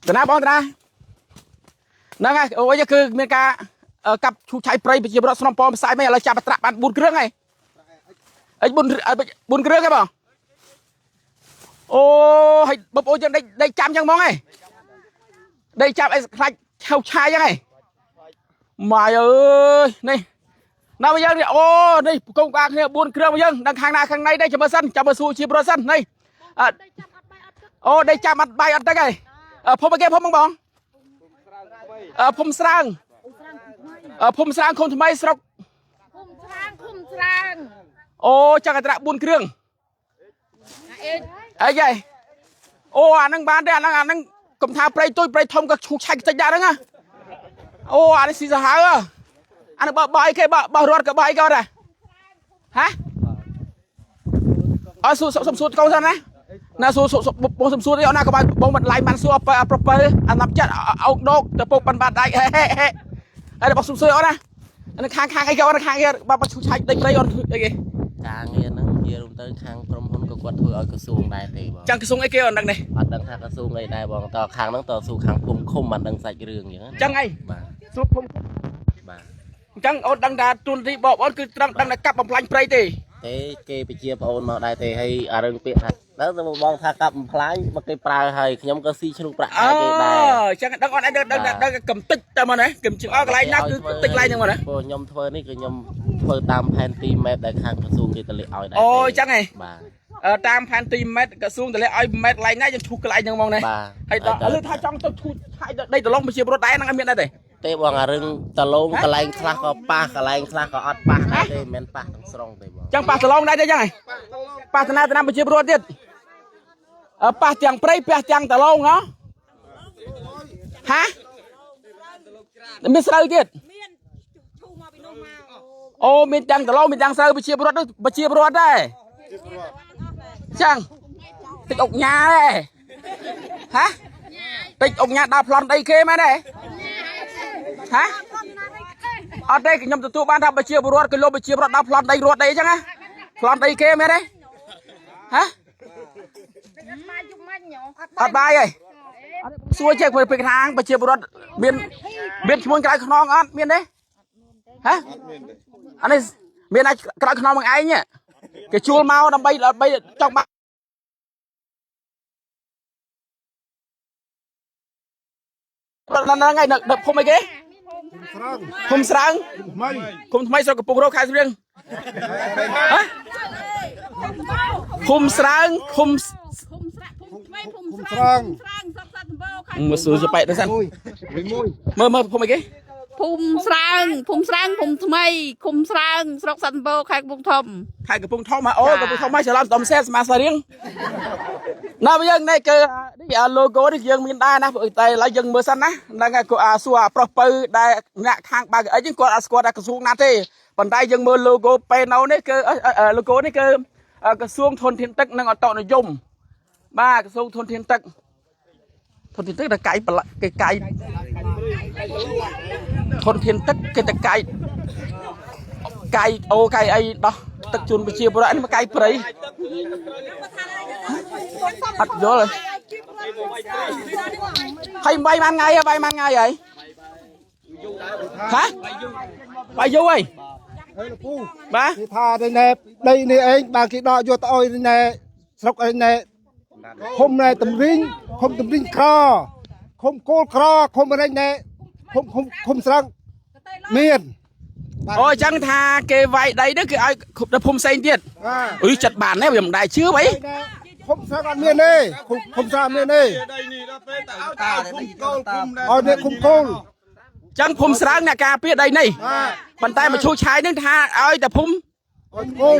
តាណាបងតាណាហ្នឹងហើយអូយគឺមានការកាប់ឈូសឆាយព្រៃប្រជាពលរដ្ឋស្នំប៉មផ្សាយមិនឥឡូវចាប់ត្រាក់បាន4គ្រឿងហើយអី4 4គ្រឿងហ៎បងអូហើយបងប្អូនយើងដេកដេកចាំចឹងហ្មងហ៎ដេកចាំអីខ្លាច់ឆៅឆាយចឹងហ៎ម៉ាយអើយនេះណាមកយើងនេះអូនេះកងកាគ្នា4គ្រឿងមកយើងដឹងខាងណាខាងណៃដែរចាំមើលសិនចាំមើលសួរជាប្រុសសិននេះអូដេកចាំអត់បាយអត់ទឹកហ៎ភុំអីគេភុំបងបងភុំស្រើងភុំស្រើងឃុំថ្មីស្រុក ឃុំស្រាងឃុំស្រាង អូចង្កត្រាក់4គ្រឿង អេ អីហីអូអាហ្នឹងបានទេអាហ្នឹងអាហ្នឹងកុំថាព្រៃទូចព្រៃធំក៏ឈូសឆាយខ្ទេចដែរហ្នឹងណាអូអានេះស៊ីសាហាវអានេះបើអីគេបើបើរត់ក៏បើអីក៏ដែរហ៎អើសួរសុំសួរកូនសិនណាណាសួរបងសុំសួរនេះអូនណាក៏បងមិនឡៃបានសួរប្រពើអាណាប់ចិត្តអោកដកទៅពុកបានបាត់ដៃហេហេហេហើយបងសុំសួរអូនណាអាខាងខាងអីគេអូនខាងគេបើឈូសឆាយដីព្រៃអូនអីគេ ការងារហ្នឹងនិយាយរួមទៅខាងក្រុមហ៊ុនក៏គាត់ធ្វើឲ្យក្រសួងដែរទេបង ចាំក្រសួងអីគេអូនដឹងនេះ អត់ដឹងថាក្រសួងអីដែរបងតខាងហ្នឹងតស៊ូខាងភូមិឃុំអត់ដឹងសាច់រឿងអញ្ចឹង ចឹងអី បាទ សួរភូមិ បាទ អញ្ចឹងអូនដឹងថាទូនទីបងប្អូនគឺត្រឹមដឹងតែកាប់បំផ្លាញព្រៃទេ ទេគេពជាប្អូនមកដែរទេហើយអារឿងពាក្យថាដល់ទៅបងថាកាប់បំផ្លាញមកគេប្រើហើយខ្ញុំក៏ស៊ីឈ្នួលប្រាក់ខែគេដែរ អញ្ចឹងដឹងអូនឯងដឹងដឹងកំតិចតែមកណាកំជិះអកន្លែងណាគឺកំតិចកន្លែងហ្នឹងមកណា ព្រោះខ្ញុំធ្វើនេះគឺខ្ញុំធ្វើតាមផែនទី map ដែលខាងក្រសួងគេទម្លាក់ឲ្យដែរ អូអញ្ចឹងហ៎ បាទ តាមផែនទីម៉ែត្រក្រសួងទម្លាក់ឲ្យម៉ែត្រកន្លែងណាយើងឈូសកន្លែងហ្នឹងហ្មងណា បាទ ហើយដល់ឥឡូវថាចង់ទៅឈូសឆាយដីដឡុងប្រជាពលរដ្ឋដែរហ្នឹងអត់មានដែរទេ ទេបងអារឿងតលងកន្លែងខ្លះក៏ប៉ះកន្លែងខ្លះក៏អត់ប៉ះដែរទេមិនមែនប៉ះទាំងស្រុងទេបង ចឹងប៉ះដឡុងដែរទេចឹងហ៎ប៉ះតាណាតាណាប្រជាពលរដ្ឋទៀតប៉ះទាំងព្រៃប៉ះទាំងដឡុងហ៎ហាមានស្រូវទៀត មានឈូមកពីនោះមក អូមានទាំងដឡុងមានទាំងស្រូវប្រជាពលរដ្ឋប្រជាពលរដ្ឋដែរចឹងតិចអុកញ៉ាដែរហ៎តិចអុកញ៉ាដើរប្លន់ដីគេមែនទេហ៎អត់ទេខ្ញុំទទួលបានថាប្រជាពលរដ្ឋគេលោកប្រជាពលរដ្ឋដើរប្លន់ដីរត់ដីអញ្ចឹងណាប្លន់ដីគេមែនទេហ៎ បាយយប់មិញ អត់បាយទេសួរចេះពេលខាងប្រជាពលរដ្ឋមានមានឈ្មោះក្រៅខ្នងអត់មានទេហ៎អានេះមានអាចក្រៅខ្នងមកឯងគេជួលមកដើម្បីដើម្បីចង់បានហ្នឹងហើយនៅភូមិអីគេ ស្រង់ ភូមិស្រើង ថ្មី ឃុំថ្មីស្រុកកំពង់រោទិ៍ខេត្តស្រៀងហ៎ឃុំស្រើងឃុំ ភូមិស្រាក់ភូមិថ្មីភូមិស្រាងស្រាងស្រុកសត្វសម្បូរខេត្ត មើលសួរចបែកទៅសិន មួយមួយ មើលមើលភូមិអីគេ ភូមិស្រាងភូមិស្រាងភូមិថ្មីឃុំស្រាងស្រុកសត្វសម្បូរខេត្តកំពង់ធំ ខេត្តកំពង់ធំហ៎អូកំពង់ធំហើយច្រឡំដំសេសមាសារៀងណាបើយើងនេះគឺនេះ logo នេះយើងមានដែរណាតែឥឡូវយើងមើលសិនណាហ្នឹងហើយគាត់សួរអាប្រុសពៅដែលអ្នកខាងបើកអីហ្នឹងគាត់អត់ស្គាល់ថាក្រសួងណាទេប៉ុន្តែយើងមើល logo ពេណូនេះគឺ logo នេះគឺក្រសួងធនធានទឹកនិងអតនិយមបាទក្រសួងធនធានទឹកធនធានទឹកតែកាយគេកាយធនធានទឹកគេតែកាយកាយអូកាយអីដោះទឹកជូនប្រជាពលរដ្ឋនេះមកកាយព្រៃអត់យល់ហើយបាយបានថ្ងៃហើយបាយបានថ្ងៃហើយហ៎បាយយូរហើយ ហើយលោកពូ បាទ គេថានេះណែដីនេះឯងបានគេដកយកទៅឲ្យនេះណែស្រុកឯណែឃុំណែតម្រិញឃុំតម្រិញក្រឃុំគោលក្រឃុំអីណែឃុំឃុំឃុំស្រង់មាន អូអញ្ចឹងថាគេវាយដីនេះគឺឲ្យគ្រប់ដល់ភូមិផ្សេងទៀត បាទ អុយចិត្តបានទេវាមិនដែរជឿអី ណែឃុំស្រង់អត់មានទេឃុំឃុំស្រង់អត់មានទេ ដីនេះដល់ពេលទៅឲ្យទៅភូមិកូលភូមិដែរ ឲ្យនេះឃុំគោល អញ្ចឹងភូមិស្រើងអ្នកការពារដីនេះ បាទ ប៉ុន្តែមកឈូសឆាយនឹងថាឲ្យតែភូមិ ឲ្យគោល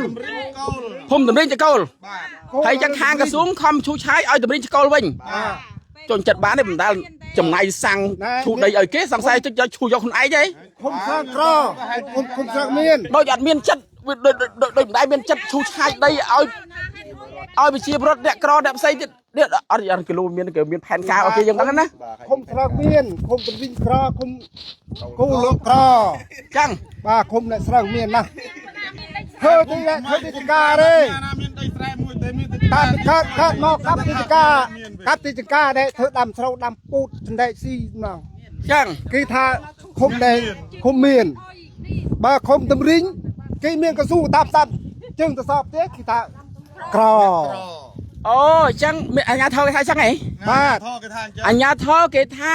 កូល ភូមិតម្រិញចកូល បាទ ហើយអញ្ចឹងខាងក្រសួងខំឈូសឆាយឲ្យតម្រិញចកូលវិញ បាទ ចុញចិត្តបានទេមិនដែលចំណាយសាំងឈូសដីឲ្យគេសង្ស័យចិត្តយកឈូសយកខ្លួនឯងទេ ឃុំស្រង់ក្រឃុំឃុំស្រង់មាន ដូចអត់មានចិត្តវាដូចដូចដូចមិនដែលមានចិត្តឈូសឆាយដីឲ្យឲ្យប្រជាពលរដ្ឋអ្នកក្រអ្នកផ្សេងទៀតនេះអត់អត់គីឡូមានគេមានផែនការឲ្យគេយ៉ាងហ្នឹងណា ឃុំស្រង់មានឃុំតម្រិញក្រឃុំគោលលោកក្រ អញ្ចឹង បាទឃុំអ្នកស្រុកមានណាស់ធ្វើទីធ្វើទីការទេ ណាមានដីស្រែមួយទេមាន តាមកើតកើតមកកាប់ទីការ កាប់ទីចង្ការដែរធ្វើដាំស្រូវដាំពូតសណ្ដែកស៊ីហ្មង ចឹង គេថាឃុំដែរឃុំមានបើឃុំតម្រិញគេមានកស៊ូតាមតាមជើងទៅសອບទេគេថាក្រ អូអញ្ចឹងមានអាជ្ញាធរគេថាចឹងហី បាទ ធគេថាអញ្ចឹង អាជ្ញាធរគេថា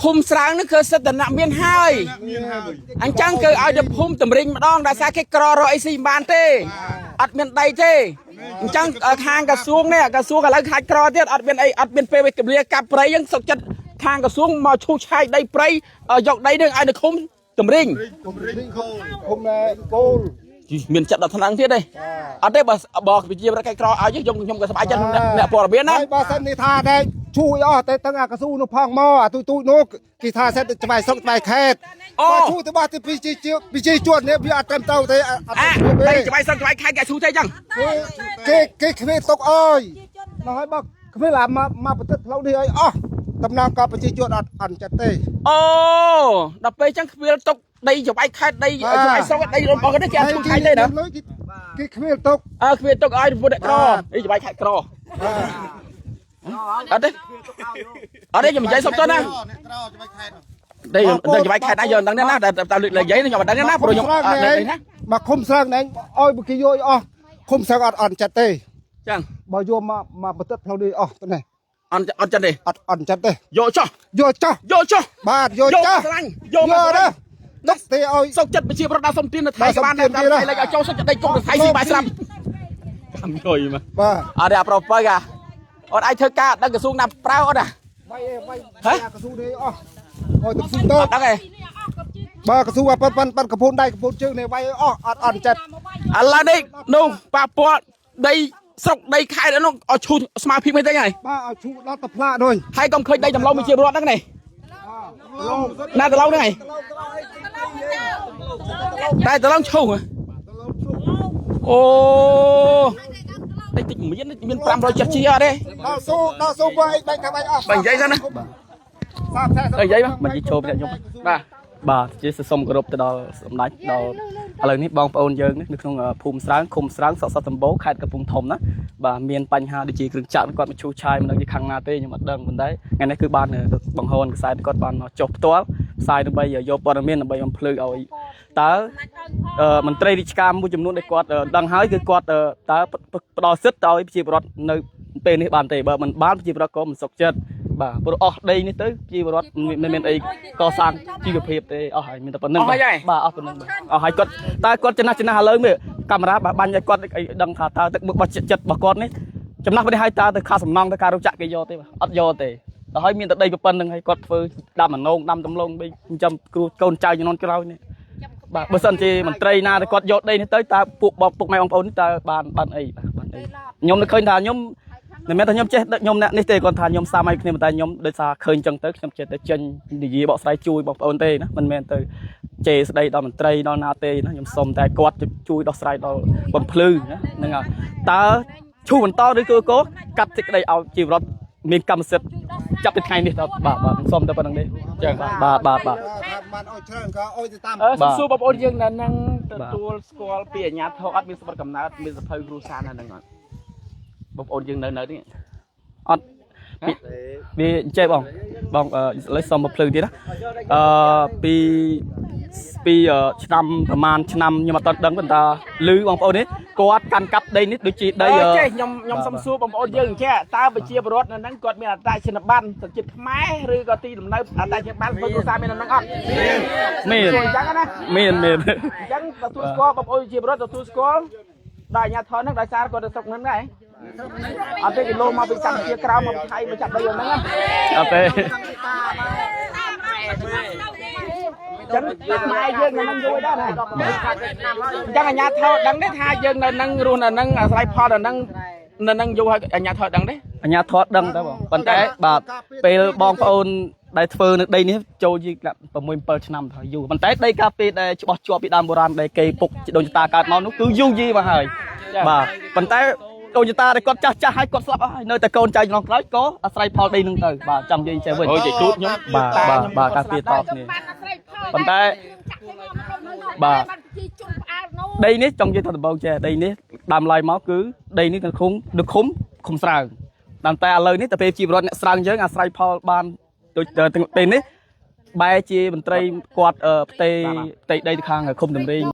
ភូមិស្រើងនេះគឺសិទ្ធិអ្នកមានហើយ មានហើយ អញ្ចឹងគឺឲ្យទៅភូមិតម្រិញម្ដងដោយសារគេក្ររកអីស៊ីមិនបានទេអត់មានដីទេអញ្ចឹងខាងក្រសួងនេះក្រសួងឥឡូវខាច់ក្រទៀតអត់មានអីអត់មានពេលវេលាកាប់ព្រៃអញ្ចឹងសុកចិត្តខាងក្រសួងមកឈូសឆាយដីព្រៃយកដីនឹងឲ្យនៅឃុំតម្រិញ តម្រិញគោល ឃុំដែរគោល មានចិត្តដល់ថ្នាក់ទៀតទេអត់ទេបើបើប្រជាប្រដ្ឋក្រឲ្យខ្ញុំខ្ញុំក៏សប្បាយចិត្តអ្នកព័ត៌មានណា ហើយបើសិននេះថាដែរជួយអស់តែទាំងអាកស៊ូនោះផងមកអាទូទូនោះគេថាសិតច្បាយស្រុកច្បាយខេត្តបើជួយទៅបាស់ទៅពីជាពីជួននេះវាអត់ត្រឹមត្រូវទេអត់ អា ទេ ដីច្បាយស្រុកច្បាយខេត្តគេឈូសទេអញ្ចឹង គេគេគ្មានទុកអើយនោះហើយបើគ្មានអាមកមកប្រតិផ្លូវនេះឲ្យអស់តំណងក៏ប្រជាជនអត់អន់ចិត្តទេ អូដល់ពេលអញ្ចឹងខ្វៀលទុកដីច្បាយខេត្តដីច្បាយស្រុកដីរបស់គេគេអត់ឈូសឆាយទេណា គេគ្មានទុក អើគ្មានទុកឲ្យពុទ្ធក្រនេះច្បាយខេត្តក្រអត់ទេអត់ទេខ្ញុំនិយាយសុំទោសណា អ្នកក្រច្បាយខេត្ត ដីដីច្បាយខេត្តណាយកមិនដឹងទេណាតែតាមលើកនិយាយខ្ញុំមិនដឹងទេណាព្រោះខ្ញុំអត់ដឹងទេណា មកឃុំស្រឹងឯងឲ្យគេយកឲ្យអស់ឃុំស្រឹងអត់អន់ចិត្តទេ ចឹង បើយកមកមកប្រតិផ្លូវនេះអស់ទៅនេះ អត់អត់ចិត្តទេ អត់អន់ចិត្តទេ យកចុះ យកចោះ យកចុះ បាទយក យក ចោះ ស្រឡាញ់យកមកស្រឡាញ់ ដឹកទេឲ្យ សុកចិត្តប្រជាប្រដ្ឋដល់សុំទាននៅថៃក៏បានដែរតាមថៃលេខឲ្យចូលសុកចិត្តដីគុកនៅថៃស៊ីបាយស្រាប់កម្មយយមក បាទ អត់ទេអាប្រុសបើកាអត់អាចធ្វើការដឹងក្រសួងណាប្រើអត់អា វាយឯងវាយកស៊ូនេះអស់ឲ្យទៅស៊ូត អត់ដឹងទេ បើកស៊ូអាប៉ាន់ប៉ាន់កពូនដៃកពូនជើងនេះវាយឲ្យអស់អត់អន់ចិត្ត ឥឡូវនេះនោះប៉ះពាល់ដីស្រុកដីខេត្តនោះឲ្យឈូសស្មារភាពមិនទេហើយ បាទឲ្យឈូដល់ទៅផ្លាកដូច ហើយកុំឃើញដីដំឡូងមានជារដ្ឋហ្នឹងនេះណាដំឡូងហ្នឹងឯងតែដំឡូងឈូសអូតិចតិចមានមាន570ជាអត់ទេ ដល់ស៊ូដល់ស៊ូបើអីបាច់ថាបាច់អស់ បើនិយាយសិនណា 30 បើនិយាយមក មិននិយាយចូលម្នាក់ខ្ញុំ បាទ បាទជាសសូមគោរពទៅដល់សម្ដេចដល់ឥឡូវនេះបងប្អូនយើងនេះនៅក្នុងភូមិស្រើងឃុំស្រើងស្រុកសត្វដំបូលខេត្តកំពង់ធំណាបាទមានបញ្ហាដូចជាគ្រឿងចក្រគាត់មកឈូសឆាយមិនដឹងជាខាងណាទេខ្ញុំអត់ដឹងប៉ុន្តែថ្ងៃនេះគឺបានបង្ហូរខ្សែគាត់បានមកចុះផ្ទាល់ផ្សាយដើម្បីយកព័ត៌មានដើម្បីបំភ្លឺឲ្យតើមន្ត្រីរាជការមួយចំនួនដែលគាត់ដឹងហើយគឺគាត់តើផ្ដល់សិទ្ធិទៅឲ្យប្រជាពលរដ្ឋនៅពេលនេះបានទេបើមិនបានប្រជាពលរដ្ឋក៏មិនសុខចិត្តបាទព្រោះអស់ដីនេះទៅប្រជាពលរដ្ឋមិនមានអីកសាងជីវភាពទេអស់ហើយមានតែប៉ុណ្្នឹងបាទអស់ប៉ុណ្្នឹងបាទអស់ហើយគាត់តើគាត់ចំណាស់ចំណាស់ឥឡូវមើលកាមេរ៉ាបាញ់ឲ្យគាត់ឲ្យដឹងថាតើទឹកមុខរបស់ចិត្តរបស់គាត់នេះចំណាស់នេះឲ្យតើទៅខាសំណងទៅការរោងចក្រគេយកទេបាទអត់យកទេដល់ហើយមានតែដីប៉ុណ្្នឹងហើយគាត់ធ្វើដាំអណងដាំដំឡូងបីចិញ្ចឹមគ្រូកូនចៅជំនាន់ក្រោយនេះបាទបើសិនជាមន្ត្រីណាដែលគាត់យកដីនេះទៅតើពួកបងពុកម៉ែបងប្អូននេះតើបានបានអីបាទបានអីខ្ញុំនឹកឃើញថាខ្ញុំមិនមែនថាខ្ញុំចេះខ្ញុំអ្នកនេះទេគាត់ថាខ្ញុំសាមញ្ញគ្នាតែខ្ញុំដោយសារឃើញចឹងទៅខ្ញុំចេះតែចេញនិយាយបកស្រាយជួយបងប្អូនទេណាមិនមែនទៅជេរស្ដីដល់មន្ត្រីដល់ណាទេណាខ្ញុំសុំតែគាត់ជួយដោះស្រាយដល់បំភ្លឺណាហ្នឹងហើយតើឈូបន្តឬគឺក៏កាត់សេចក្តីឲ្យជីវរដ្ឋមានកម្មសិទ្ធិចាប់ពីថ្ងៃនេះដល់បាទបាទខ្ញុំសុំតែប៉ុណ្្នឹងទេចឹងបាទបាទបាទ បានឲ្យច្រើនក៏ឲ្យទៅតាម អឺសុំសួរបងប្អូនយើងនៅនឹងទទួលស្គាល់ពីអាញាធរអត់មានសម្បត្តិកំណើតមានសភៅគ្រួសារនៅនឹងអត់បងប្អូនយើងនៅនៅនេះ អត់វាអញ្ចេះបងបងឥឡូវសុំមកភ្លឺទៀតណាអឺពីពីឆ្នាំប្រហែលឆ្នាំខ្ញុំអត់ដឹងប៉ុន្តែឮបងប្អូននេះគាត់កាន់កាប់ដីនេះដូចជាដី ចេះខ្ញុំខ្ញុំសុំសួរបងប្អូនយើងចេះតើប្រជាពលរដ្ឋនៅនឹងគាត់មានអត្តសញ្ញាណប័ណ្ណសញ្ជាតិខ្មែរឬក៏ទីលំនៅអត្តសញ្ញាណប័ណ្ណសភៅគ្រួសារមាននៅនឹងអត់ មាន អញ្ចឹងណា មានមាន អញ្ចឹងទទួលស្គាល់បងប្អូនប្រជាពលរដ្ឋទទួលស្គាល់ដល់អាញាធរហ្នឹងដោយសារគាត់ទៅស្រុកហ្នឹងដែរអត់ទេគីឡូមកពីកម្ពុជាក្រៅមកពីថៃមកចាប់ដីហ្នឹងណា អត់ទេ ចឹងខ្មែរយើងនៅនឹងយូរដែរណាអញ្ចឹងអាញាធរដឹងទេថាយើងនៅនឹងរស់នៅនឹងអាស្រ័យផលនៅនឹងនៅនឹងយូរហើយអាញាធរដឹងទេ អញ្ញាធរដឹងតើបងប៉ុន្តែបាទពេលបងប្អូនដែលធ្វើនៅដីនេះចូលយី6 7ឆ្នាំទៅយូរប៉ុន្តែដីកាពេលដែលច្បាស់ជាប់ពីដើមបុរាណដែលគេពុកដូនតាកើតមកនោះគឺយូរយីមកហើយបាទប៉ុន្តែដូនតាដែលគាត់ចាស់ចាស់ហើយគាត់ស្លាប់អស់ហើយនៅតែកូនចៅជំនាន់ក្រោយក៏អាស្រ័យផលដីនឹងទៅបាទចាំនិយាយចេះវិញ អូយចេះទូតខ្ញុំ បាទបាទបាទការពារតគ្នាប៉ុន្តែបាទដីនេះចង់និយាយថាដំបូងចេះដីនេះដើមឡើយមកគឺដីនេះនៅឃុំនៅឃុំឃុំស្រើង តាមតែឥឡូវនេះតែពេលជីវរដ្ឋអ្នកស្រើងយើងអាស្រ័យផលបានដូចពេលនេះបែរជាមន្ត្រីគាត់ផ្ទេផ្ទៃដីទៅខាងឃុំតម្រៀង។